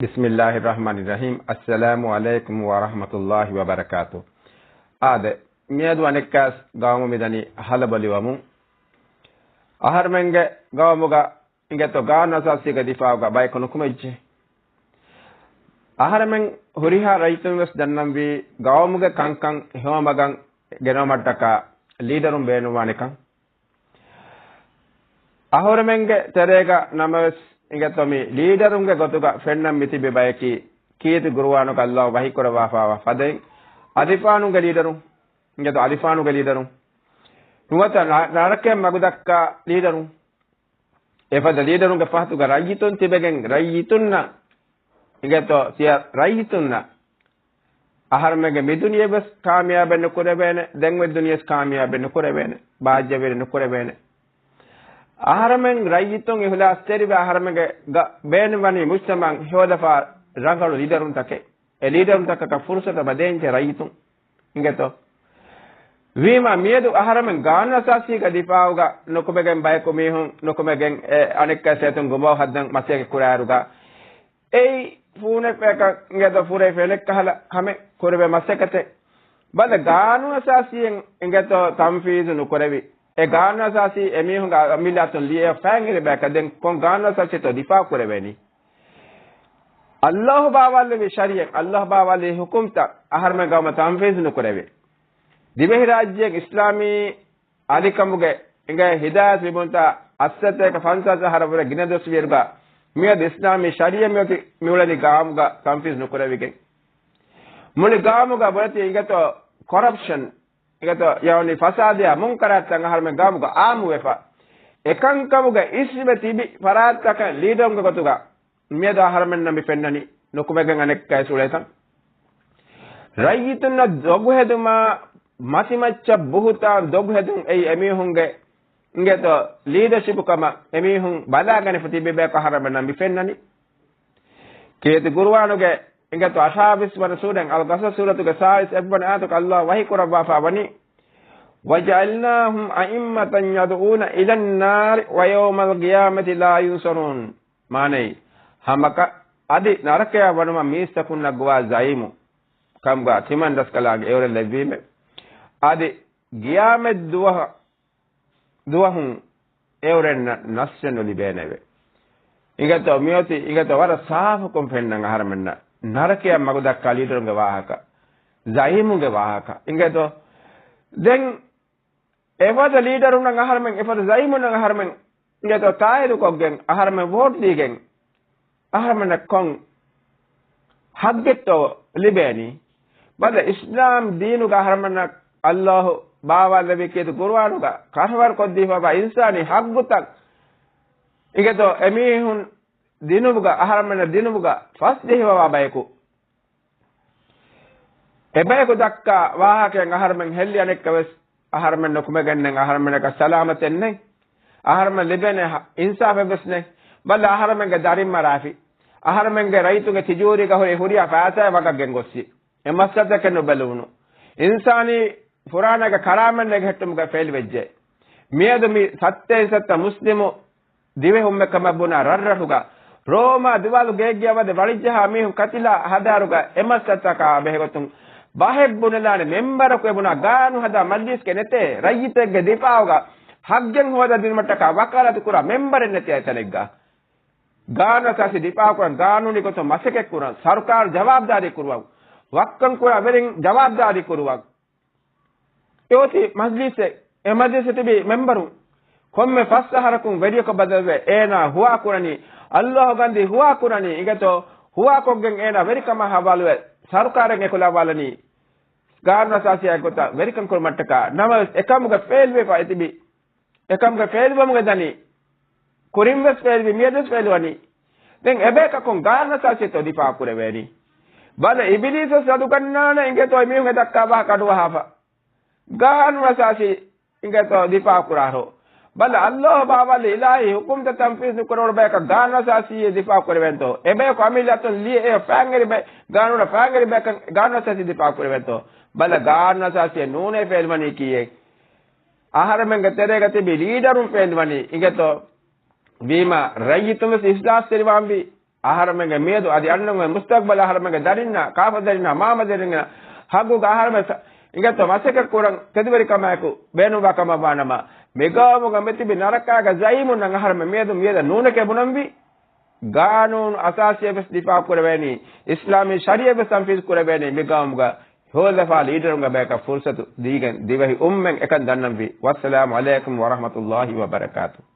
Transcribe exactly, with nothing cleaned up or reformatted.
ބިސްމިއްލާހި ރަޙްމާނި ރަޙީމް. އައްސަލާމު ޢަލައިކުމް ވަރަޙްމަތުﷲި ވަބަރަކާތު. އާދެ، މިއަދު އަނެއްކާސް ގައުމު މިދަނީ ހަލަބޮލިވަމުން. އަހަރެމެންގެ ގައުމުގަ އިނގޭތޯ ގާނޫނު އަސާސީގެ ދިފާޢުގަ ބަޔަކު ނުކުމެއްޖެ. އަހަރެމެން ހުރިހާ ރައްޔިތުން ވެސް ދަންނަންވީ ގައުމުގެ ކަންކަން ހެޔޮމަގަށް ގެނައުމަށްޓަކާ ލީޑަރުން ބޭނުންވާނެކަން. އަހަރެމެންގެ ތެރޭގަ ނަމަވެސް އިނގޭތޯ މި ލީޑަރުންގެ ގޮތުގަ ފެންނަން މިތިބި ބަޔަކީ ކީރިތި ގުރުއާނުގަ ﷲ ވަޙީ ކުރައްވާފައިވާ ފަދައިން އަލިފާނުގެ ލީޑަރުން، އިނގޭތޯ އަލިފާނުގެ ލީޑަރުން. ނުވަތަ ނަ-، ނަރަކަޔަށް މަގުދައްކާ ލީޑަރުން. އެފަދަ ލީޑަރުންގެ ފަހަތުގަ ރައްޔިތުން ތިބެގެން ރައްޔިތުންނަށް، އިނގޭތޯ ތިޔަ ރައްޔިތުންނަށް އަހަރެމެންގެ މި ދުނިޔެ ވެސް ކާމިޔާބެއް ނުކުރެވޭނެ، ދެން އޮތް ދުނިޔެސް ކާމިޔާބެއް ނުކުރެވޭނެ، ބާއްޖަވެރި ނުކުރެވޭނެ. އަހަރެމެން ރައްޔިތުން އިހުލާސްތެރިވެ އަހަރެމެންގެ ގަ-، ބޭނުންވަނީ މުޖްތަމަޢަށް ހެޔޮލަފާ ރަނގަޅު ލީޑަރުންތަކެއް. އެ ލީޑަރުންތަކަކަށް ފުރުސަތު ބަދޭންޖެ ރައްޔިތުން. އިނގޭތޯ؟ ވީމާ މިއަދު އަހަރެމެން ގާނޫނު އަސާސީގެ ދިފާޢުގަ ނުކުމެގެން ބަޔަކު މީހުން ނުކުމެގެން އެ އަނެއްކާ ސޭތުން ގުމަވަ ހައްދަން މަސައްކަތް ކުރާއިރުގަ އެއީ ފޫނެއް ފޭކަށް އިނގޭތޯ ފުރޭ ފެނެއްކަހަލަ ހަމެއް ކުރެވޭ މަސައްކަތެއް. ބަލަ ގާނޫނު އަސާސީއެއް އިނގޭތޯ ތަންފީޒު ނުކުރެވި. އެ ގާނޫނު އަސާސީ އެމީހުންގެ އަމިއްލައަތުން ލިޔެ ފައިން އެރި ބަޔަކަށް ދެން ކޮން ގާނޫނު އަސާސީތޯ ދިފާޢު ކުރެވޭނީ؟ ﷲ ބާވާލެވި ޝަރީޢަތް، ﷲ ބާވާލެވި ޙުކުމްތައް އަހަރެމެން ގައުމަށް ތަންފީޒު ނުކުރެވޭ. ދިވެހިރާއްޖޭގެ އިސްލާމީ އަލިކަމުގެ އިނގޭ ހިދާޔަތް ލިބުންތާ އަށްސަތޭކަ ފަންސާސް އަހަރަށް ވުރެ ގިނަ ދުވަސް ވިއިރުގަ މިއަދު އިސްލާމީ ޝަރީޢަތް މިއޮތީ މިއުޅެނީ ގައުމުގަ ތަންފީޒު ނުކުރެވިގެން. މުޅި ގައުމުގަ ބުނެތި އިނގޭތޯ ކޮރަޕްޝަން، އިނގޭތޯ ޔަޢުނީ ފަސާދަޔާ މުންކަރާތްތައް އަހަރެމެން ގައުމުގަ ޢާއްމުވެފަ. އެކަންކަމުގަ އިސްވެ ތިބި ފަރާތްތަކަށް ލީޑަރުންގެ ގޮތުގަ މިއަދު އަހަރެމެންނަށް މި ފެންނަނީ ނުކުމެގެން އަނެއްކާވެސް އުޅޭތަން. ރައްޔިތުންނަށް ދޮގުހެދުމާ، މަތިމައްޗަށް ބުހުތާން ދޮގުހެދުން އެއީ އެމީހުންގެ އިނގޭތޯ ލީޑަޝިޕު ކަމަށް އެމީހުން ބަލާގަނެފަ ތިބި ބަޔަކު އަހަރެމެންނަށް މި ފެންނަނީ. ކީރިތި ގުރުއާނުގެ އިނގޭތޯ އަށާވީސް ވަނަ ސޫރަތުގެ ސާޅީސް އެއްވަނަ އާޔަތުގަ ﷲ ވަޙީ ކުރައްވާފަ ވަނީ، وَجَعَلْنَاهُمْ أَئِمَّةً يَدْعُونَ إِلَى النَّارِ وَيَوْمَ الْقِيَامَةِ لَا يُنصَرُونَ. މާނައީ، ހަމަކަށް އަދި ނަރަކަޔަށް ވަނުމަށް މީސްތަކުންނަށް ގޮވާ ޒަޢީމު ކަމުގަ ތިމަން ރަސްކަލާނގެ އެއުރެން ލެއްވީމެވެ. އަދި ގިޔާމަތް ދުވަހަށް، ދުވަހުން އެއުރެންނަށް ނަޞްރެއް ނުލިބޭނެވެ. އިނގޭތޯ މިއޮތީ އިނގޭތޯ ވަރަށް ސާފުކޮށް ފެންނަން އަހަރެމެންނަށް ނަރަކަޔަށް މަގުދައްކާ ލީޑަރުންގެ ވާހަކަ، ޒަޢީމުންގެ ވާހަކަ. އިނގޭތޯ ދެން އެފަދަ ލީޑަރުންނަށް އަހަރެމެން، އެފަދަ ޒަޢީމުންނަށް އަހަރެމެން އިނގޭތޯ ތާއީދުކޮށްގެން، އަހަރެމެން ވޯޓް ދީގެން، އަހަރެމެންނަށް ކޮން ހައްގެއްތޯ ލިބޭނީ؟ ބަލަ، އިސްލާމް ދީނުގަ އަހަރެމެންނަށް ﷲ ބާވާލެވި ކީރިތި ގުރުއާނުގަ ކަށަވަރުކޮށްދީފައިވާ އިންސާނީ ހައްގުތައް އިނގޭތޯ އެމީހުން ދިނުމުގަ، އަހަރެމެންނަށް ދިނުމުގަ ފަސްޖެހިފައިވާ ބަޔަކު. އެބަޔަކު ދައްކާ ވާހަކައިން އަހަރެމެން ހެއްލި އަނެއްކާވެސް އަހަރެމެން ނުކުމެގެންނެއް، އަހަރެމެންނަކަށް ސަލާމަތެއް ނެތް. އަހަރެމެން ލިބޭނެ ހަ-، އިންސާފެއްވެސް ނެތް. ބަލަ، އަހަރެމެންގެ ދަރިން މަރާފި. އަހަރެމެންގެ ރައްޔިތުންގެ ތިޖޫރީގަ ހުރި ހުރިހާ ފައިސާއެއް ވަގަށް ގެންގޮއްސި. އެ މައްސަލަތަކެއް ނުބެލުވުނު. އިންސާނީ ފުރާނައިގެ ކަރާމަތް ނެގެހެއްޓުމުގަ ފެއިލްވެއްޖެ. މިއަދު މި ސައްތައިން ސައްތަ މުސްލިމު ދިވެހި އުއްމަތްކަމަށް ބުނާ ރަށްރަށުގަ، ރޯމާ ދުވާލު ގެއެއްގެ ވަދެ ވަޅިޖަހާ މީހުން ކަތިލާ ހަދާރުގަ އެ މައްސަލަތަކާ ބެހޭގޮތުން ބަހެއް ބުނެލާނެ، މެމްބަރަކު އެބުނާ ގާނޫނު ހަދާ މަޖްލިސްގެ ނެތޭ، ރައްޔިތެއްގެ ދިފާޢުގަ ހައްގެއް ހޯދާ ދިނުމަށްޓަކާ ވަކާލާތު ކުރާ މެމްބަރެއް ނެތޭ އެތަނެއްގަ. ގާނޫނު އަސާސީ ދިފާޢު ކުރަން ގާނޫނީ ގޮތުން މަސައްކަތް ކުރަން، ސަރުކާރު ޖަވާބުދާރީ ކުރުވަން، ވައްކަން ކުރާ ވެރިން ޖަވާބުދާރީ ކުރުވަން. އެއޮތީ މަޖްލިސެއް، އެ މަޖްލިސް ތިބީ މެމްބަރުން ކޮންމެ ފަސް އަހަރަކުން ވެރިޔަކަށް ބަދަލުވެ، އޭނާ ހުވާކުރަނީ، ﷲ ގަންދީ ހުވާކުރަނީ، އިނގޭތޯ ހުވާކޮށްގެން އޭނާ ވެރިކަމާ ހަވާލުވެ، ސަރުކާރެއް އެކުލަވާލަނީ، ގާނޫނު އަސާސީއާ ގޮތަށް ވެރިކަން ކުރުމަށްޓަކާ. ނަމަވެސް އެކަމުގަ ފެއިލްވެފަ އެތިބި، އެކަމުގަ ފެއިލްވަމުގެ ދަނީ، ކުރިންވެސް ފެއިލްވި، މިއަދުވެސް ފެއިލްވަނީ. ދެން އެބަޔަކަކުން ގާނޫނު އަސާސީތޯ ދިފާޢު ކުރެވޭނީ؟ ބަލަ، އިބިލީސަށް ސަދުކަންނާނެ އިނގޭތޯ އެމީހުން އެ ދައްކާ ވާހަކަ އަޑުއަހާފަ. ގާނޫނު އަސާސީ އިނގޭތޯ ދިފާޢު ކުރާށޯ. ބަލަ، ﷲ ބާވާލި އިލާހީ ޙުކުމްތައް ތަންފީޒު ނުކުރެވުނު ބަޔަކަށް ގާނޫނު އަސާސީ ދިފާޢު ކުރެވޭންތޯ؟ އެބަޔަކު އަމިއްލައަތުން ލިޔެ އެ ފައިން އެރި ބައެއް، ގާނޫނަށް ފައިން އެރި ބަޔަކަށް ގާނޫނު އަސާސީ ދިފާޢު ކުރެވޭންތޯ؟ ބަލަ، ގާނޫނު އަސާސީ ނޫނޭ ފެއިލްވަނީ ކީއެއް؟ އަހަރެމެންގެ ތެރޭގަ ތިބި ލީޑަރުން ފެއިލްވަނީ އިނގޭތޯ؟ ވީމާ ރައްޔިތުން ވެސް އިހްލާސްތެރިވާންވީ. އަހަރެމެންގެ މިއަދު އަދި އަންނަން އޮތް މުސްތަގްބަލް އަހަރެމެންގެ ދަރިންނާ، ކާފަދަރިންނާ، މާމަދަރިންނާ ހައްގުގަ އަހަރެމެން އިނގޭތޯ މަސައްކަތް ކުރަން ތެދުވެރިކަމާއެކު ބޭނުންވާ ކަމަށް ވާނަމަ، މިގައުމުގަ މިތިބި ނަރަކާގެ ޒައީމުންނަށް އަހަރެމެން މިއަދު މިއަދަށް ނޫނެކޭ ބުނަންވީ. ގާނޫނު އަސާސީއެއް ވެސް ދިފާއު ކުރެވޭނީ، އިސްލާމީ ޝަރީއަތް ވެސް ތަންފީޒު ކުރެވޭނީ މިގައުމުގަ ހޯދަފާ ލީޑަރުންގެ ބަޔަކަށް ފުރުސަތު ދީގެން ދިވެހި އުއްމަތް އެކަން ދަންނަންވީ. ވައްސަލާމު ޢަލައިކުމް ވަރަޙްމަތުﷲި ވަބަރަކާތުހު.